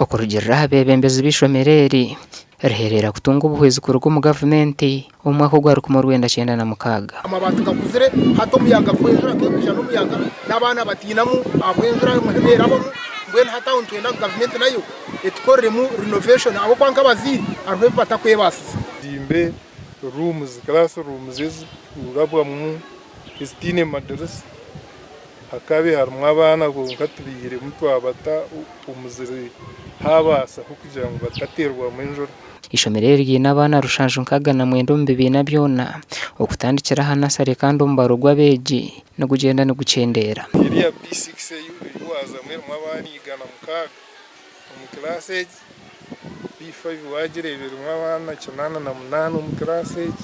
Okurugiirira aha beebembezi b'eishomero eri, rihereera kutunga obuhwezi kuruga omu gavumenti omu mwaka ogwa 1996. Amabaati gakuzire hati omuyaga gw'enjura kekwija n'omuyaga n'abaana batiinamu ahabw'enjura nerabamu mbwenu hati aho nitwenda ngu gavumenti nayo etukoreremu renovation ahabw'okuba nk'abazaire hariho ebi batakwebaasiza. Zimbe rooms, class rooms ezikurabwamu ezitaine madirisa hakabe harimu abaana kwonka tubaihiremu twabata omu ziri habaasa kugira ngu batateerwamu enjura. Eishomero eri riine abaana rushanju nkaaga na mwenda omu bibiina byona, okutandikira aha nasare kandi omubaro gw'abeegi nigugyenda nigukyendeera. Eri ya P6 ei waazamu erimu abaana 106 omu kiraasi egi, P5 waagireeba erimu abaana 88 omu kiraasi egi,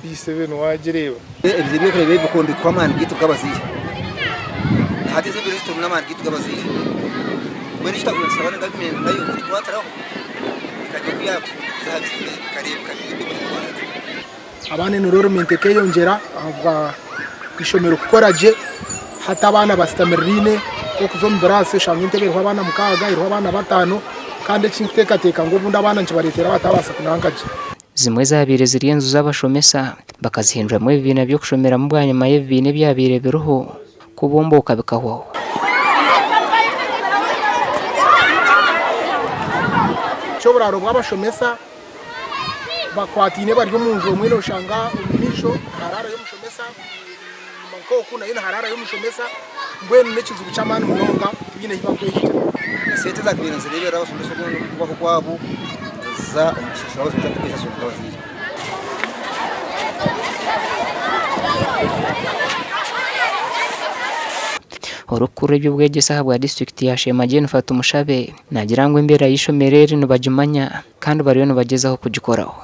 P7 waagireeba. Ebizibu ebi ebi bikombekwa amaani gaitu nk'abazaire. Hati ezi embeera ezi turimu n'amaani gaitu g'abazaire. Mbwenu eki twakubaire nitusaba na gavumenti nayo kutukwatiraho ekagira oku yaatuhunguza aha bizibu ebi bikareebeka nibyo omurimo gwa hati. Abaana enrollment ekeyongyera ahabwa ishomero kukora gye hati abaana basitamiriraine okuza omu biraasi oshanga entebe eriho abaana mukaaga eriho abaana bataano kandi ekinkuteekateeka ngu obundi abaana nikibareetera batabaasa kunanka gye. Zimwe ezaabaire ziri enju z'abashomesa bakazihinduramu ebibiina by'okushomeramu bwanyima y'ebibiina ebyabaire biriho kubombooka bikahwaho. Eky'oburaaro bw'abashomesa bakwataine bari omu nju omwe noshanga omu maisho niharaarayo omushomesa, enyima nk'oku nayo niharaarayo omushomesa mbwenu n'ekizibu ky'amaani munonga tibaine ahu barikwehigira. Esente ezakubaire nizireeberera abashomesa obundi omu kubaho kwabo niziza omu kushashura abashomesa tikushashurwa nk'abazaire. Orikukurira eby'obwegyese ahabwa disiturikiti ya Sheema Jennifer Tumushabe naagira ngu embeera y'eishomero eri nibagimanya kandi bariyo nibagyezaho kugikoraho.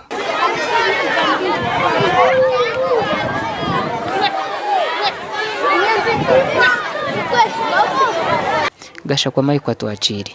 Gashakwa Mike Atwakiire.